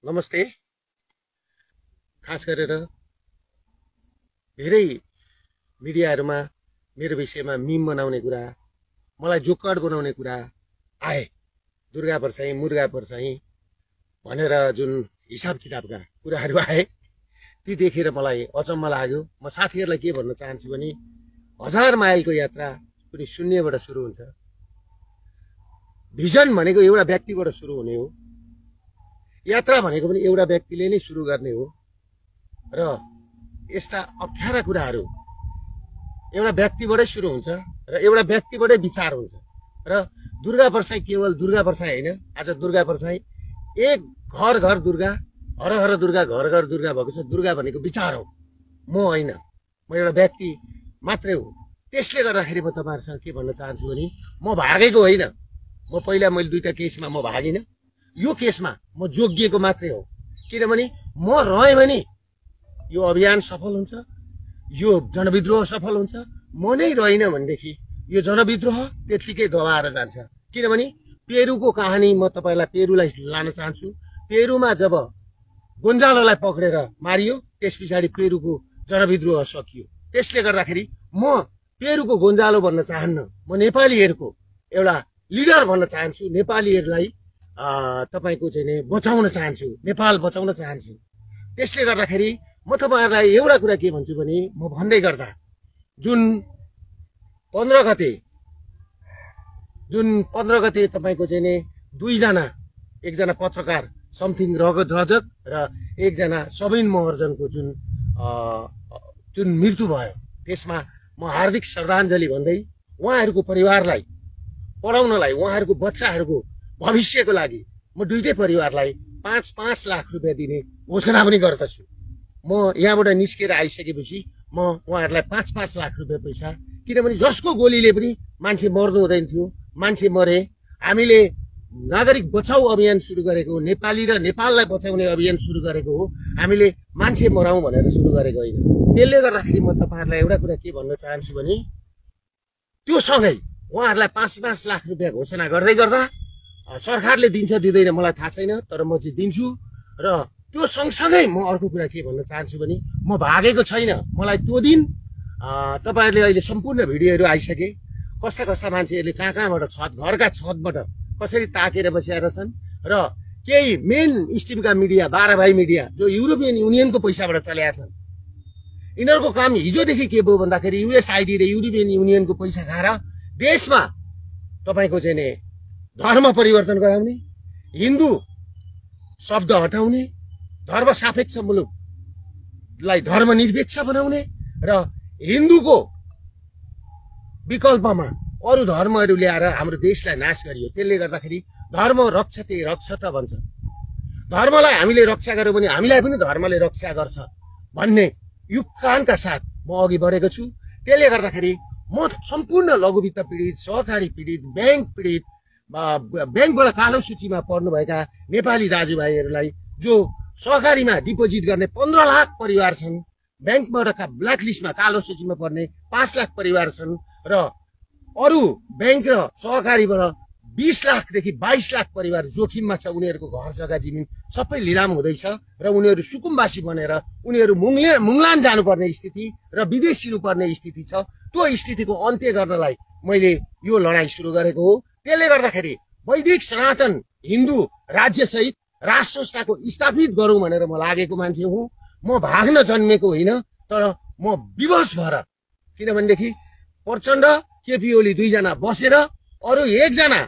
नमस्ते। खास गरेर धेरै मिडियाहरूमा मेरो विषयमा मिम बनाउने कुरा, मलाई जोकड बनाउने कुरा आए। दुर्गा पर्साई मुर्गा पर्साई भनेर जुन हिसाब किताबका कुराहरू आए ती देखेर मलाई अचम्म लाग्यो। म साथीहरूलाई के भन्न चाहन्छु भने 1000 माइलको यात्रा कुनै शून्यबाट सुरु हुन्छ। भिजन भनेको एउटा व्यक्तिबाट सुरु हुने हो। यात्रा भनेको पनि एउटा व्यक्तिले नै सुरु गर्ने हो र यस्ता अप्ठ्यारा कुराहरू एउटा व्यक्तिबाटै सुरु हुन्छ र एउटा व्यक्तिबाटै विचार हुन्छ। र दुर्गा पर्साई केवल दुर्गा पर्साई होइन, आज दुर्गा पर्साई एक घर घर दुर्गा, हर हर दुर्गा, घर घर दुर्गा भएको छ। दुर्गा भनेको विचार हो, म होइन, म एउटा व्यक्ति मात्रै हो। त्यसले गर्दाखेरि म तपाईहरुसँग के भन्न चाहन्छु भने म भागेको होइन। मैले दुईटा केसमा म भागिन। यो केसमा म जोगिएको मात्रै हो, किनभने म रहेँ भने यो अभियान सफल हुन्छ, यो जनविद्रोह सफल हुन्छ। म नै रहेन भनेदेखि यो जनविद्रोह त्यतिकै दबाएर जान्छ। किनभने पेरुको कहानी म तपाईलाई पेरुलाई लान चाहन्छु। पेरुमा जब गोन्जालोलाई पक्रेर मारियो त्यस पछाडि पेरुको जनविद्रोह सकियो। त्यसले गर्दाखेरि म पेरुको गोन्जालो भन्न चाहन्न, म नेपालीहरूको एउटा लिडर भन्न चाहन्छु। नेपालीहरूलाई तपाईको चाहिँ नि बचाउन चाहन्छु, नेपाल बचाउन चाहन्छु। त्यसले गर्दाखेरि म तपाईहरुलाई एउटा कुरा के भन्छु भने म भन्दै गर्दा जुन 15 गते तपाईको चाहिँ नि दुईजना, एकजना पत्रकार समथिङ रगत रजक र एकजना सबिन महर्जनको जुन मृत्यु भयो, त्यसमा म हार्दिक श्रद्धाञ्जली भन्दै उहाँहरूको परिवारलाई पढाउनलाई, उहाँहरूको बच्चाहरूको भविष्यको लागि म दुईटै परिवारलाई 5-5 लाख रुपियाँ दिने घोषणा पनि गर्दछु। म यहाँबाट निस्केर आइसकेपछि म उहाँहरूलाई 5-5 लाख रुपियाँ पैसा, किनभने जसको गोलीले पनि मान्छे मर्नु हुँदैन थियो, मान्छे मरे। हामीले नागरिक बचाउ अभियान सुरु गरेको हो, नेपाली र नेपाललाई बचाउने अभियान सुरु गरेको हो। हामीले मान्छे मराउँ भनेर सुरु गरेको होइन। त्यसले गर्दाखेरि म तपाईहरुलाई एउटा कुरा के भन्न चाहन्छु भने त्यो सँगै उहाँहरूलाई 5-5 लाख रुपियाँ घोषणा गर्दै गर्दा सरकारले दिन्छ दिँदैन मलाई थाहा छैन, तर म चाहिँ दिन्छु। र त्यो सँगसँगै म अर्को कुरा के भन्न चाहन्छु भने म भागेको छैन। मलाई त्यो दिन तपाईहरुले अहिले सम्पूर्ण भिडियोहरू आइसके, कस्ता कस्ता मान्छेहरूले कहाँबाट घरका छतबाट कसरी ताकेर बसेर छन् र केही मेन स्ट्रिमका मिडिया, 12 भाइ मिडिया जो युरोपियन युनियनको पैसाबाट चलेका छन्। यिनीहरूको काम हिजोदेखि के भयो भन्दाखेरि युएसआइडी र युरोपियन युनियनको पैसा खाएर देशमा तपाईको चाहिँ नि धर्म परिवर्तन गराउने, हिन्दू शब्द हटाउने, धर्म सापेक्ष मुलुकलाई धर्मनिरपेक्ष बनाउने र हिन्दूको विकल्पमा अरू धर्महरू ल्याएर हाम्रो देशलाई नाश गरियो। त्यसले गर्दाखेरि धर्म रक्षते रक्षत भन्छ। धर्मलाई हामीले रक्षा गर्यौं भने हामीलाई पनि धर्मले रक्षा गर्छ भन्ने युक्तिका साथ म अघि बढेको छु। त्यसले गर्दाखेरि म सम्पूर्ण लघुवित्त पीडित, सहकारी पीडित, बैंक पीडित, बैंकबाट कालो सूचीमा पर्नुभएका नेपाली दाजुभाइहरूलाई, जो सहकारीमा डिपोजिट गर्ने 15 लाख परिवार छन्, बैंकबाट ब्ल्याक लिस्टमा कालो सूचीमा पर्ने 5 लाख परिवार छन् र अरू बैंक र सहकारीबाट 20 लाखदेखि 22 लाख परिवार जोखिममा छ। उनीहरूको घर जग्गा जमिन सबै लिलाम हुँदैछ र उनीहरू सुकुम्बासी बनेर उनीहरू मुङलान जानुपर्ने स्थिति र विदेश हिँड्नुपर्ने स्थिति छ। त्यो स्थितिको अन्त्य गर्नलाई मैले यो लडाईँ सुरु गरेको हो। त्यसले गर्दाखेरि वैदिक सनातन हिन्दू राज्यसहित राष्ट्र संस्थाको स्थापित गरौँ भनेर म लागेको मान्छे हुँ। म भाग्न जन्मेको होइन, तर म विवश भएर, किनभनेदेखि प्रचण्ड, केपी ओली दुईजना बसेर अरू एकजना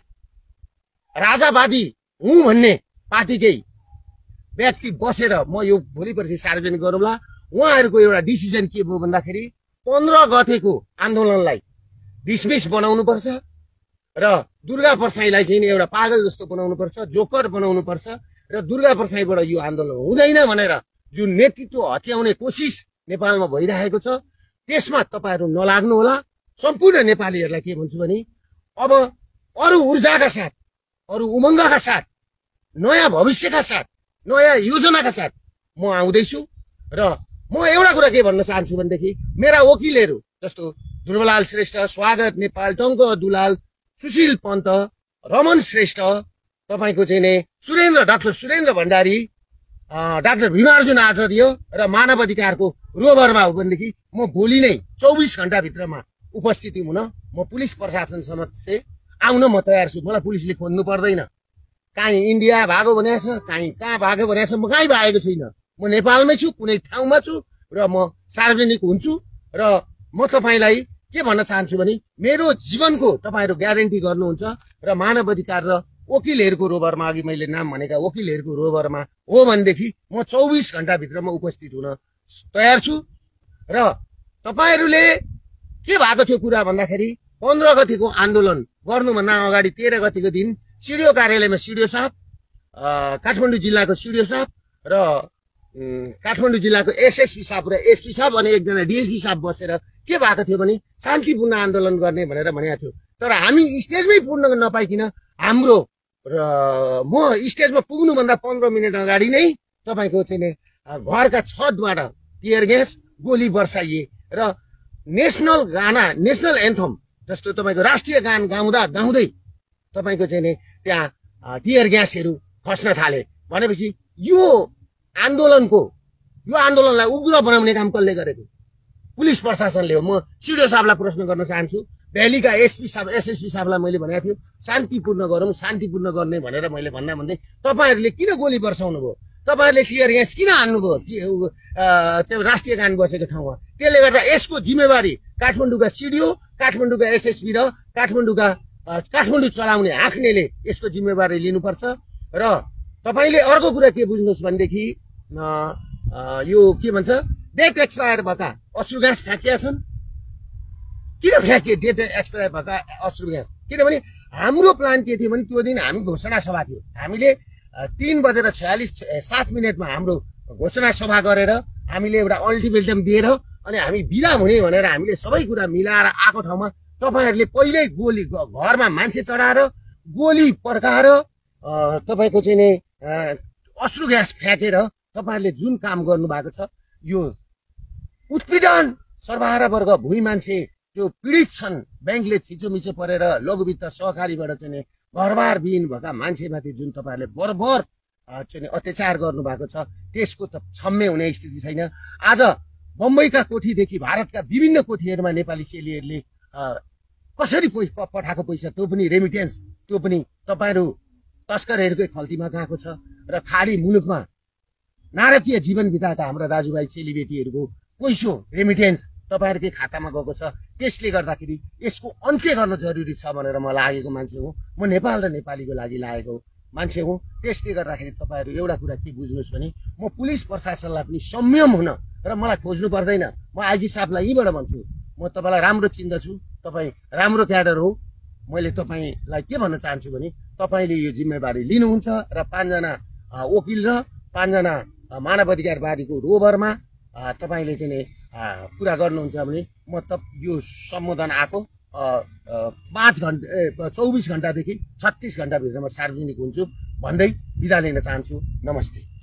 राजावादी हुँ भन्ने पार्टीकै व्यक्ति बसेर, म यो भोलि पर्सि सार्वजनिक गरौँला, उहाँहरूको एउटा डिसिजन के भयो भन्दाखेरि 15 गतेको आन्दोलनलाई डिसमिस बनाउनु पर्छ र दुर्गा पर्साईलाई चाहिँ एउटा पागल जस्तो बनाउनु पर्छ, जोकर बनाउनु पर्छ र दुर्गा पर्साईबाट यो आन्दोलन हुँदैन भनेर जुन नेतृत्व हत्याउने कोसिस नेपालमा भइरहेको छ, त्यसमा तपाईहरु नलाग्नु होला। सम्पूर्ण नेपालीहरूलाई के भन्छु भने अब अरू ऊर्जाका साथ, अरू उमङ्गका साथ, नयाँ भविष्यका साथ, नयाँ योजनाका साथ म आउँदैछु। र म एउटा कुरा के भन्न चाहन्छु भनेदेखि मेरा वकिलहरू जस्तो ध्रुवलाल श्रेष्ठ, स्वागत नेपाल, टङ्क दुलाल, सुशील पन्त, रमन श्रेष्ठ, तपाईको चाहिँ नि डाक्टर सुरेन्द्र भण्डारी, डाक्टर भीमार्जुन आचार्य र मानव अधिकारको रोभरमा हो भनेदेखि म भोलि नै 24 घण्टाभित्रमा उपस्थिति हुन म पुलिस प्रशासन समक्ष आउन म तयार छु। मलाई पुलिसले खोज्नु पर्दैन। काहीँ इन्डिया भागो भनेको छ, काहीँ कहाँ भागो भनेको छ, म कहीँ भागेको छुइनँ। म नेपालमै छु, कुनै ठाउँमा छु र म सार्वजनिक हुन्छु। र म तपाईँलाई के भन्न चाहन्छु भने मेरो जीवनको तपाईँहरू ग्यारेन्टी गर्नुहुन्छ र मानव अधिकार र वकिलहरूको रोभरमा, अघि मैले नाम भनेका वकिलहरूको रोभरमा हो भनेदेखि म 24 घण्टाभित्रमा उपस्थित हुन तयार छु। र तपाईँहरूले के भएको थियो कुरा भन्दाखेरि 15 गतिको आन्दोलन गर्नुभन्दा अगाडि 13 गतिको दिन सिडिओ कार्यालयमा सिडिओ साहब, काठमाडौँ जिल्लाको सिडिओ साहब र काठमाडौँ जिल्लाको एसएसपी साहब र एसपी साहब अनि एकजना डिएसपी साहब बसेर के भएको थियो भने शान्तिपूर्ण आन्दोलन गर्ने भनेर भनेको थियो। तर हामी स्टेजमै पुग्न नपाइकिन हाम्रो र म स्टेजमा पुग्नुभन्दा 15 मिनट अगाडि नै तपाईँको चाहिँ घरका छतबाट टियर ग्यास गोली बर्साइए र नेसनल गाना, नेसनल एन्थम जस्तो तपाईँको राष्ट्रिय गान गाउँदै तपाईँको चाहिँ त्यहाँ टियर ग्यासहरू खस्न थाले। भनेपछि यो आन्दोलनलाई उग्र बनाउने काम कसले गरेको? पुलिस प्रशासनले हो। म सिडिओ साहबलाई प्रश्न गर्न चाहन्छु। दिल्लीका एसपी साहब, एसएसपी साहबलाई मैले भनेको थियो शान्तिपूर्ण गरौँ, शान्तिपूर्ण गर्ने भनेर मैले भन्दै तपाईँहरूले किन गोली बर्साउनु भयो? तपाईँहरूले टियर ग्यास किन हान्नुभयो राष्ट्रिय गान बसेको ठाउँमा? त्यसले गर्दा यसको जिम्मेवारी काठमाडौँका सिडिओ, काठमाडौँका एसएसपी र काठमाडौँ चलाउने हाँक्नेले यसको जिम्मेवारी लिनुपर्छ। र तपाईँले अर्को कुरा के बुझ्नुहोस् भनेदेखि यो के भन्छ, डेट एक्सपायर भएका अश्रु ग्यास फ्याँकिया छन्। किन फ्याँकिए डेट एक्सपायर भएका अश्रु ग्यास? किनभने हाम्रो प्लान के थियो भने त्यो दिन हामी घोषणा सभा थियो। हामीले 3:46 हाम्रो घोषणा सभा गरेर हामीले एउटा अल्टिमेटम दिएर अनि हामी बिदा हुने भनेर हामीले सबै कुरा मिलाएर आएको ठाउँमा तपाईँहरूले पहिल्यै गोली घरमा मान्छे चढाएर गोली पड्काएर तपाईँको चाहिँ नि अश्रु ग्यास फ्याँकेर तपाईँहरूले जुन काम गर्नु भएको छ, यो उत्पीडन सर्वहारा वर्ग भुइँ मान्छे जो पीडित छन्, ब्याङ्कले छिचोमिचो परेर लघुवित्त सहकारीबाट चाहिँ घरबार विहीन भएका मान्छेमाथि जुन तपाईँहरूले बर्बर चाहिँ अत्याचार गर्नुभएको छ, त्यसको त क्षम्य हुने स्थिति छैन। आज बम्बईका कोठीदेखि भारतका विभिन्न कोठीहरूमा नेपाली चेलीहरूले कसरी पठाएको पैसा, त्यो पनि रेमिटेन्स, त्यो पनि तपाईँहरू तस्करहरूकै खल्तीमा गएको छ। र खाडी मुलुकमा नारकीय जीवन बिताएका हाम्रा दाजुभाइ चेलीबेटीहरूको पैसो रेमिटेन्स तपाईँहरूकै खातामा गएको छ। त्यसले गर्दाखेरि यसको अन्त्य गर्न जरुरी छ भनेर म लागेको मान्छे हो। म नेपाल र नेपालीको लागि लागेको मान्छे हो। त्यसले गर्दाखेरि तपाईँहरू एउटा कुरा के बुझ्नुहोस् भने म पुलिस प्रशासनलाई पनि संयम हुन र मलाई खोज्नु पर्दैन। म आइजी साहबलाई यहीँबाट भन्छु, म तपाईँलाई राम्रो चिन्दछु, तपाईँ राम्रो क्याडर हो। मैले तपाईँलाई के भन्न चाहन्छु भने तपाईँले यो जिम्मेवारी लिनुहुन्छ र 5 जना वकिल र 5 जना मानव अधिकारवादीको रोभरमा तपाईँले चाहिँ पुरा गर्नुहुन्छ भने म यो सम्बोधन आएको 24 घण्टादेखि 36 घण्टाभित्रमा सार्वजनिक हुन्छु भन्दै बिदा लिन चाहन्छु। नमस्ते।